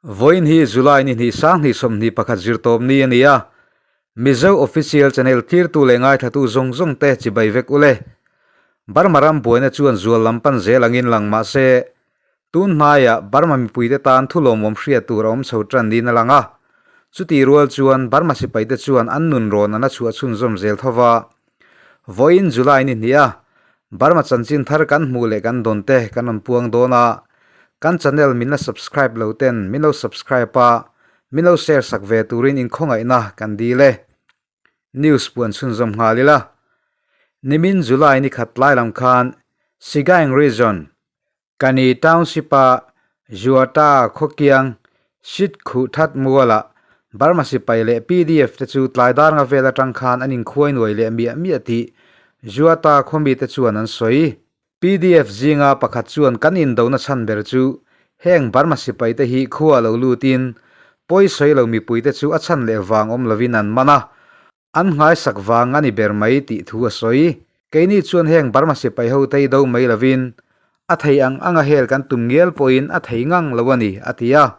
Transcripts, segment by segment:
Vawiin hi July ni hnih 2021 zirtawp ni a ni a, Mizo Official Channel tlirtu leh ngaithlatu zawng zawng te chibai vek ule. Burma ram buaina chuan zual lam pan zel angin lang mah se, tun hnaiah Burma mipuite tan thu lawmawm hriat tur a awm chho tan niin a lang a. Chutih rual chuan Burma sipaite chuan an nun rawn an a chhuah chhunzawm zel tho va. Vawiin July ni hnih a, Burma chanchin thar kan hmuh leh kan dawn te kan rawn puang dawn a, kan channel min la subscribe lo ten min lo subscribe a, min lo share sak ve turin inkhawngaihna kan dil e. News puan chhunzawm nghal ila. Nimin July ni khat lai lam khan Sigaing Region, Kani Township-a Juata khawkiang Sit Khuh That Mualah Burma sipai leh PDF te chu tlai dar nga vel atang khan an inkhuai nuai leh miah miah tih Juata khawmite chuan an sawi. PDF zinga pakhat chuan kan indona chhan ber chu heng Burma sipaite hi khua lo lutin pawi sawi lo mipuite chu a chhan leh vang awm lovin an man a, An nghaisak vang a ni ber mai tih thu a sawi. Keini chuan heng Burma sipai ho tei do mai lovin a thei ang anga hel kan tum ngial pawhin a thei ngang lo a ni, a ti a.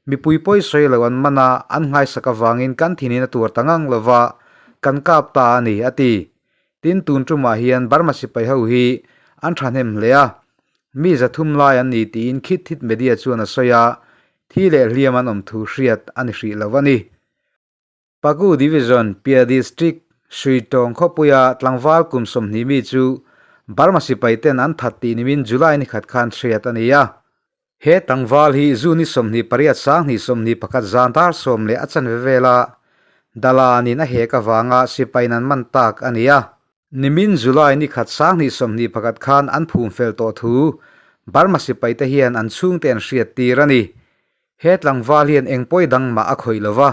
Mipui pawi sawi lo an man a, an nghaisak avangin kan thinin a tuar ta ngang lo va, kan kap ta a ni, a ti. Tin, tun tumah hian Burma sipai ho hi an thahnem hle a, mi 300 lai an ni tiin Khit Thit Media chuan a sawi a, thi leh hliam an awm thu hriat a ni hrih lo a ni. Paku Division, Pia District, Suitawng khawpuia tlangval kum 20 mi chu Burma sipai ten an that tih nimin July ni khat khan hriat a ni a. He tlangval hi June ni 28 2021 zan dar sawm leh a chanve vela Dalanin a hek avanga sipaiin an man tak a ni a. Nimin July ni khat 2021 khan an phum fel tawh thu Burma sipaite hian an chhungte an hriat tir a ni. He tlangval hian eng pawi dang mah a khawih lo va,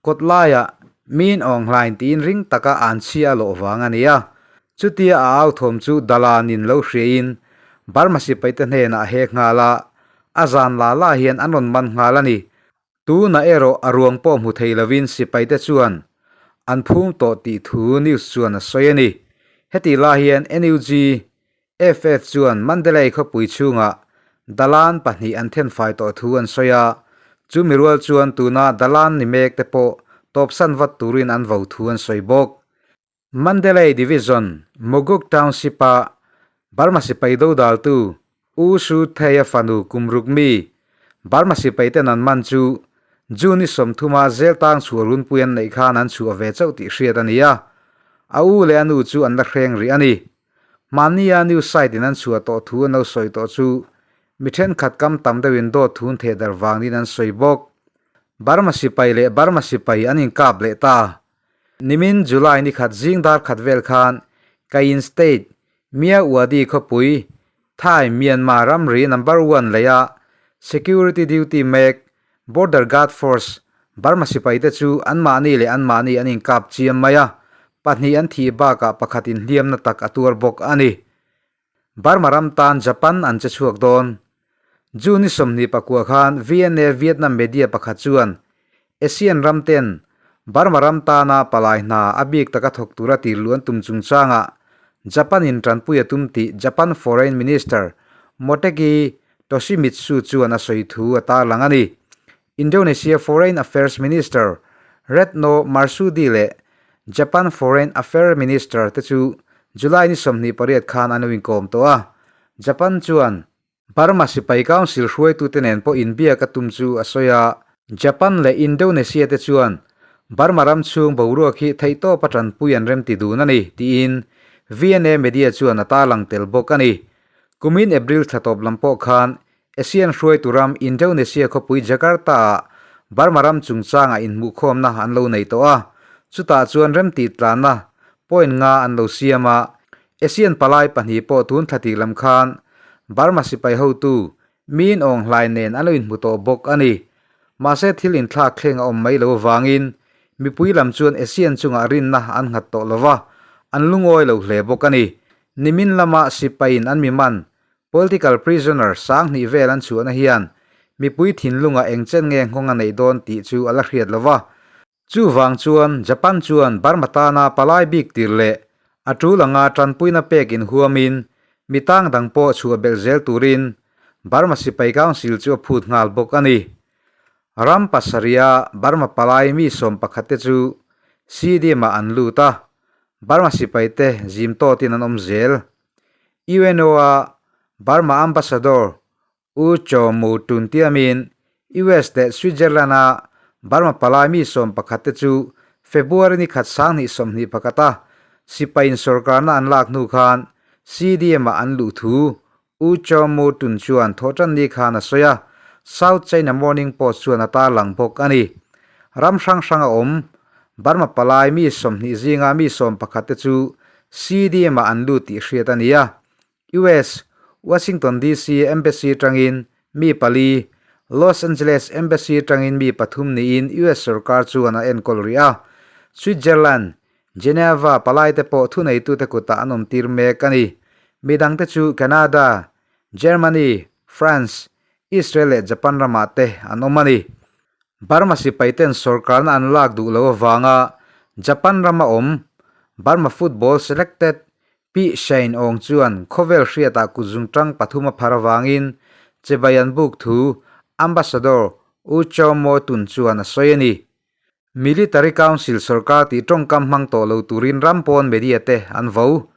kawt laiah Min Aung Hlaing tiin ring taka an chhia a lawh vang a ni a. Chutia a au thawm chu Dalanin lo hriain Burma sipaite hnenah a hek nghal a, a zan la la hian an rawn man nghal a ni. Tunah erawh a ruang pawh hmu thei lovin sipaite chuan an phum tawh tih thu news chuan a sawi a ni. Hetih lai hian NUG FF chuan Mandalay khawpui chhungah Dalan pahnih an thenfai tawh thu an sawi a, chu mirual chuan tuna Dalan ni mek te pawh tawpsan vat turin an vo thu an sawi bawk. Mandalay Division, Mogok Township-a Burma sipai dodaltu U Su Thei-a fanu kum ruk mi Burma sipai ten an man chu June ni 30-a Zeltang chhuah runpui an neih khan an chhuah ve chauh tih hriat a ni a, a u leh a nu chu an la hreng rih a ni. Mahnia news site in an chhuah tawh thu an lo sawi tawh chu mi thenkhat kam tam deuhin dawt thu an theh darh vangin an sawi bawk. Burma sipai leh Burma sipai an inkap leh ta. Nimin July ni khat zing dar khat vel khan Kayin State, Myawaddy khawpui, Thai Myanmar ramri number one leia security duty mek Border Guard Force, Burma sipaite chu anmahni leh anmahni an inkap chiam mai a, pahnih an thih bakah pakhat inhliamna tak a tuar bawk a ni. Burma ram tan Japan an che chhuak dawn. June ni 29 khan VNA Vietnam media pakhat chuan ASEAN ram ten Burma ram tana palai hna a bik taka thawk tura tir luh an tum chungchangah Japan in tanpui a tum tih Japan Foreign Minister Motegi Toshimitsu chuan a sawi thu a tarlang a ni. Indonesia Foreign Affairs Minister Retno Marsudi leh Japan Foreign Affairs Minister te chu July ni 28 khan an lo inkawm tawh a. Japan chuan Burma sipai council hruaitute nen pawh inbiak a tum chu a sawi a. Japan leh Indonesia te chuan Burma ram chhung boruak hi theihtawp a tanpui an remti dun a ni, tiin VNA media chuan a tarlang tel bawk a ni. Kumin April thla tawp lam pawh khan ASEAN hruaitu ram Indonesia khawpui Jakarta-ah Burma ram chungchangah inhmuhkhawmna an lo nei tawh a, chutah chuan remtih tlanna point nga an lo siam a, ASEAN palai pahnih pawh tun thla tih lam khan Burma sipai hotu Min Aung Hlaing nen an lo inhmu tawh bawk a ni. Mahse thil inthlak thleng a awm mai lo avangin mipui lam chuan ASEAN chungah rinna an nghat tawh lo va, an lungawi lo hle bawk a ni. Nimin lama sipaiin an mi man, political prisoner, 2000 vel an chhuahna hian mipui thinlungah eng chen nge nghawng a neih dawn tih chu a la hriat lo va. Chuvang chuan Japan chuan Burma tana palai bik tir leh a tul anga tanpuina pek inhuamin mi tang dang pawh chhuah belh zel turin Burma Sipai Council chu a phut nghal bawk a ni. Ram pasarih-a Burma palai mi 11 te chu CDM-ah an lut a, Burma sipaite zim tawtin an awm zel. UNO-a Burma Ambassador U Kyaw Mu Tun tiamin US leh Switzerland-a Burma palai mi 11 te chu February ni khat 2021-a sipaiin sorkarna an lak hnu khan CDM-ah an luh thu U Kyaw Mu Tun chuan thawhtanni khan a sawi a, South China Morning Post chuan a tarlang bawk a ni. Ram hrang hrang a awm Burma palai mi 20 zinga mi 11 te chu CDM-ah an lut tih hriat a ni a, US, Washington DC Embassy atangin mi pali, Los Angeles Embassy atangin mi pathum niin US sorkar chuan a enkawl rih a. Switzerland, Geneva palaite pawh thuneitute kutah an awmtir mek a ni. Midangte chu Canada, Germany, France, Israel leh Japan ramah te an awm a ni. Burma sipaiten sorkarna an lak duh loh avanga Japan rama awm Burma football selected Pi Shane Aung chuan khawvel hriatah kutzungtang pathum a phar avangin chibai an buk thu Ambassador U Kyaw Moe Tun chuan a sawi a ni. Military Council sorkar tih tawngkam hmang tawh lo turin ram pawn media te an vo.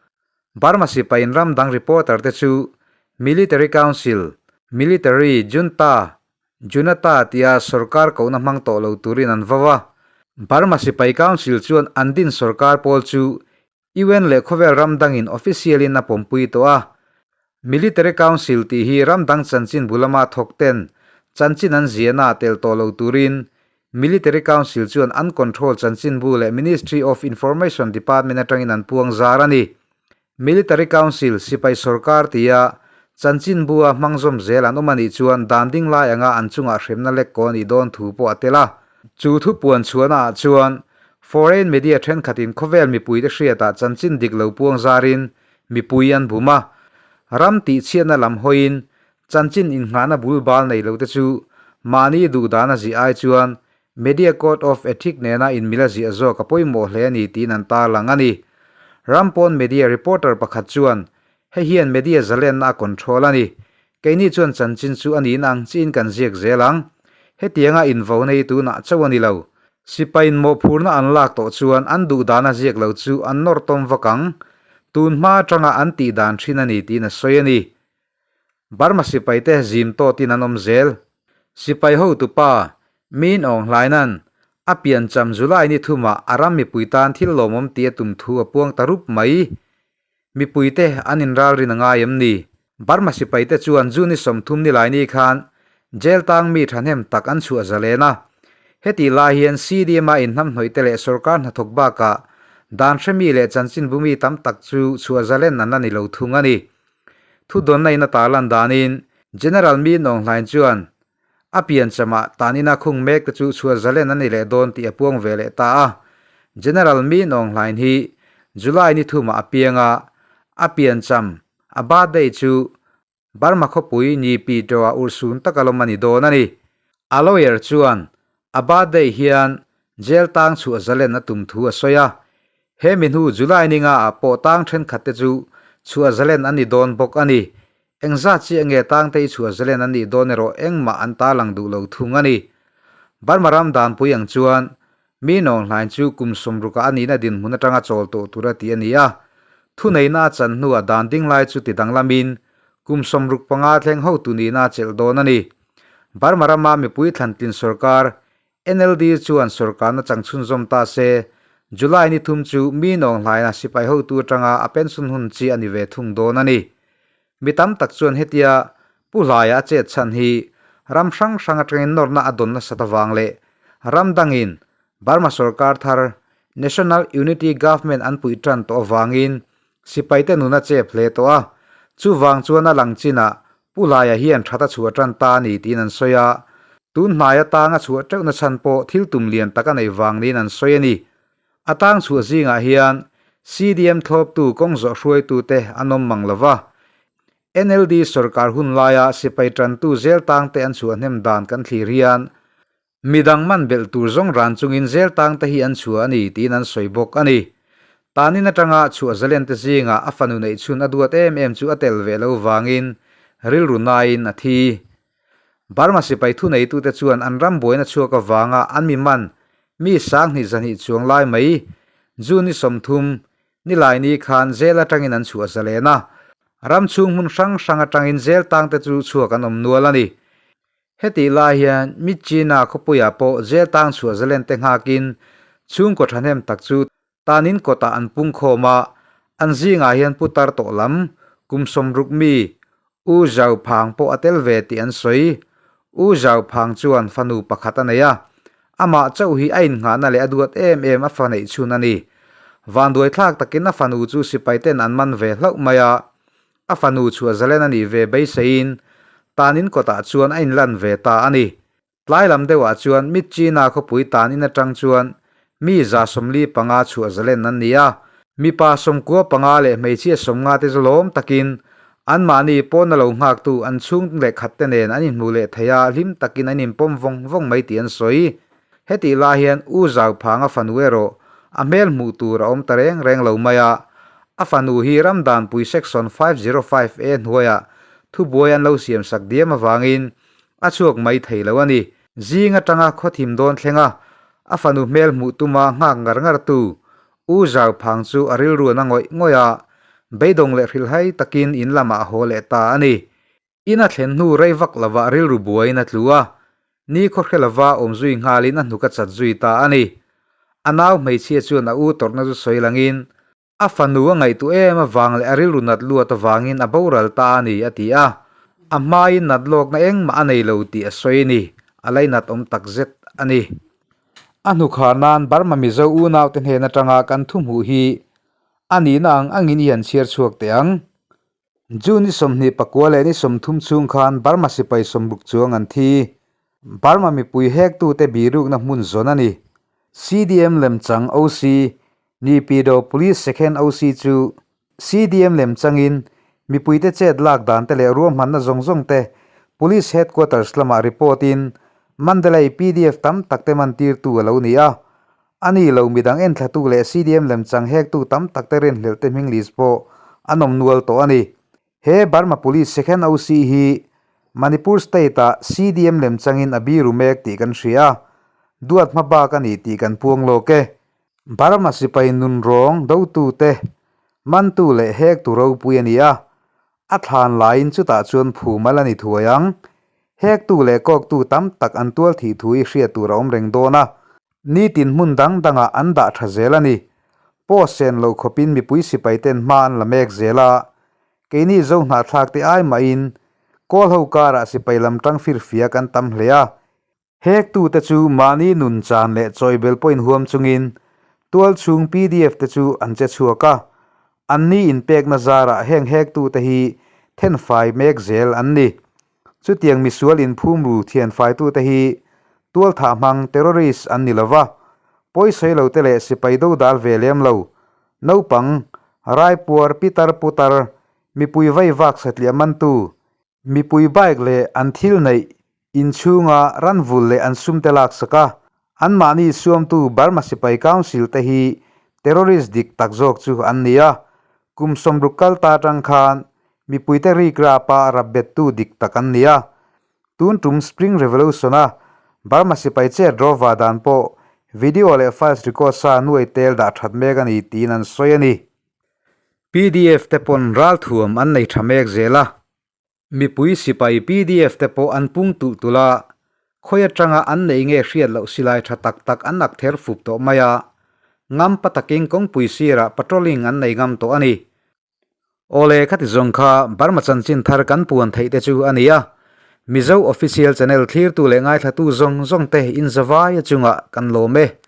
Burma sipaiin ram dang reporter te chu Military Council, Military Junta, Junata tia sorkar kohna hmang tawh lo turin an vo a. Burma sipai Council chuan an din sorkar pawl chu UN leh khawvel ram dangin official-in a pawmpui tawh a. Military Council tih hi ram dang chanchin bu lama thawk ten chanchin an ziahna tel tawh lo turin Military Council chuan an control chanchin bu leh Ministry of Information Department atangin an puang zar a ni. Military Council sipai sorkar tia chanchin bua hmang zawm zel an awm a nih chuan dan ding lai anga an chungah hremna lek kaw a nih dawn thu pawh a tel a. Chu thu puan chhuahnaah chuan Foreign media thenkhatin khawvel mipuite hriatah chanchin dik lo puang zarin mipui an bum a, ram tihchhiatna lam hawiin chanchin innghahna bul bal nei lote chu mahni duhdan a ziah ai chuan Media Code of Ethic nena inmil a ziah zawk a pawimawh hle a ni tiin an tarlang a ni. Ram pawn media reporter pakhat chuan hei hian media zalenna a control a ni. Keini chuan chanchin chu a niin ang chiin kan ziak zel ang. Hetianga invo nei tunah chauh a ni lo. Sipaiin mawhphurna an lak tawh chuan an duh dana ziak lo chu an nawr tawm vak ang. Tun hma atanga an tih dan thin a ni tiin a sawi a ni. Burma sipaite zim tawtin an awm zel. Sipai hotupa Min Aung Hlaina'n a piancham July ni thumah a ram mipui tan thil lawmawm tih a tum thu a puang ta rup mai. Mipuite an inralrin a ngai em ni? Burma sipaite chuan June ni 30 nilaini khan jail tang mi thahnem tak an chhuah zalen a. Hetih lai hian CDM-a inhnamhnawihte leh sorkar hnathawk bakah dan hremi leh chanchinbu mi tam tak chu chhuah zalen an la ni lo thung a ni. Thudawnna in a tarlan danin General Min Aung Hlaing chuan A pianchama tanina khung mek te chu chhuah zalen a ni leh dawn tih a puang ve leh ta a. General Min Aung Hlaing hi July ni thumah a piang a, a piancham, a birthday chu Burma khawpui Ni Pi Tawah urhsun taka lawm a ni dawn a ni. A lawyer chuan a birthday hian jail tang chhuah zalen a tum thu a sawi a, he mi hnu July ni nga ah pawh tang thenkhat te chu chhuah zalen a ni dawn bawk a ni. Engzat chiah nge tangte i chhuah zalen an nih dawn erawh engmah an tarlang duh lo thung a ni. Burma ram danpui ang chuan mi nawnghlain chu kum 60 ah a nihna dinhmun atanga chawl tawh tur a ti a ni a. Thuneihna a chan hnuah dan ding lai chu ti danglamin kum 65 thleng hotu nihna a chelh dawn a ni. Burma rama mipui thlantlin sorkar NLD chuan sorkarna chang chhunzawm ta se, July ni thum chu mi nawnghlaina sipai hotu atanga a pension hun chi a ni ve thung dawn a ni. Mi tam tak chuan hetia Pu Hlaia a chet chhan hi ram hrang hrang atangin nawrna a dawn nasat avang leh ram dangin Burma sorkar thar National Unity Government an puih tan tawh avangin sipaite nun a chep hle tawh a, chuvang chuan a lang chinah Pu Hlaia hian that a chhuah tan ta a ni tiin an sawi a, tun hnai atang a chhuah teuhna chhan pawh thil tum lian tak a nei vang niin an sawi a ni. A tang chhuah zingah hian CDM thlawptu kawng zawh hruaitute an awm mang lo va, NLD sorkar hun laia sipai tantu zel tangte an chhuah hnem dan kan thlir hian midang man belh tur zawng ran chungin zel tangte hi an chhuah a ni tiin an sawi bawk a ni. Tanin atanga chhuah zalente zingah a fanu neih chhun a duat em em chu a tel ve lo vangin rilru naiin a thi. Burma sipai thuneitute chuan an ram buaina chhuak avanga an mi man mi 2000 200 chuang lai mai June ni 30 Nilaini khan jail atangin an chhuah zalen a, ram chhung hmun hrang hrang atangin jail tangte chu chhuak an awm nual a ni. Hetih lai hian Myitkyina khawpuiah pawh jail tang chhuah zalen te nghakin chhungkaw thahnem tak chu Tanin kawtah an pung khawm a, an zingah hian putar tawh lam, kum 60 mi, U Zhao Phang pawh a tel ve tih an sawi. U Zhao Phang chuan fanu pakhat a nei a, amah chauh hi a innghahna leh a duat em em a fa neih chhun a ni. Vanduai thlak takin a fanu chu sipaiten an man ve hlauh mai a, a fanu chhuah zalen a nih ve beiseiin tanin kawtah chuan a inlan ve ta a ni. Tlai lam deuhah chuan Myitkyina khawpui tan in atang chuan mi 45 chhuah zalen an ni a. Mipa 95 leh hmeichhia 50 te chu lawm takin anmahni pawna lo nghaktu an chhung leh khat te nen an inhmuh leh thei a, hlim takin an inpawm vawng vawng mai tih an sawi. Hetih lai hian U Zau Phanga fanu erawh a hmel hmuh tur a awm ta reng reng lo mai a. A fanu hi Ramdanpui Section 505A hnuaiah thubuai an lo siamsak diam avangin A chhuak mai thei lo a ni. Zing atanga khawthim dawn thleng a, a fanu hmel hmuh tuma nghak ngar ngar tu U Zau Phang chu a rilru an a ngawih ngawih a, beidawng leh hrilhhai takin in lamah a haw leh ta a ni. In a thlen hnu rei vak lovah rilru buaiin a tlu a, ni khaw hre lova awm zui nghalin a hnuk a chat zui ta a ni. A nau hmeichhia chuan a u tawrhna chu sawi langin, A fanu a ngaihtuah em avang leh a rilru nat luat avangin a boral ta a ni, a ti a. A hmain nat lawkna engmah a nei lo tih a sawi a ni. A lainat awm tak zet a ni. A hnukhar nan Burma Mizo unaute hnen atanga kan thu hmuh hi a nihna ang angin i han chhiar chhuak teh ang. June ni 29 leh ni 30 chhung khan Burma sipai 60 chuang an thi. Burma mipui hektute birukna hmun zawn a ni. CDM lemchang OC, Nipyidaw Police Second OC chu CDM lemchangin mipuite chet lak dan te leh ruahmanna zawng zawng te Police Headquarters lamah report in Mandalay PDF tam tak te mantirtu a lo ni a. A ni lo, midang enthlatu leh CDM lemchang hektu tam tak te rinhlelh te hming list pawh an awm nual tawh a ni. He Burma Police Second OC hi Manipur State-ah CDM lemchangin a biru mek tih kan hria a, duat hma bak a ni tih kan puang lawk e. Burma sipai nunrawng dotute mantu leh hektu ropui a ni a, A thlan laiin chutah chuan phumal a ni thuai ang. Hektu leh kawktu tam tak an tual thih thu i hriat tur a awm reng dawn a. Nitin hmun dang dangah an dah tha zel a ni. Post sen lo khawpin mipui sipai ten hma an la mek zel a. Keini zo hnahthlak te ai mahin Kawl ho karah sipai lam tang firfia kan tam hle a. Hektute chu mahni nun chan leh chawibel pawhin huam chungin tual chhung pdf te chu an che chhuak a, anni inpekna zarah heng hektute hi thenfai mek zel an ni. Chutiang misual inphumru thianfaitute hi tualthah hmang terrorist an ni lova, pawisawi lote leh sipai dodal ve lem lo, naupang, raipuar, pitar putar, mipui vaivak satliah mantu, Mipui bike leh an thil neih inchhunga ranvul leh an sumte laksak a, anmahni suamtu Burma Sipai Council te hi terrorist dik tak zawk chu an ni a, kum 60 kal ta atang khan mipuite rikrapa rapbettu dik tak an ni a. Tun tum Spring Revolution-a Burma Sipai chet rawva dan pawh video leh files record sa nuai tel dah that mek a ni tiin an sawi a ni. Pdf te pawn ralthuam an nei tha mek zel a, mipui sipai pdf te pawh an pung tulh tulh a, khawi atanga an neih nge hriat loh silai tha tak tak an ak ther fup tawh mai a, ngam pa takin kawngpui sirah patrolling an nei ngam tawh a ni. Awle khati zawng kha Burma chanchin thar kan puan theih te chu a ni a, Mizo Official Channel thlirtu leh ngaithlatu zawng zawng te inzavai a chungah kan lawm e.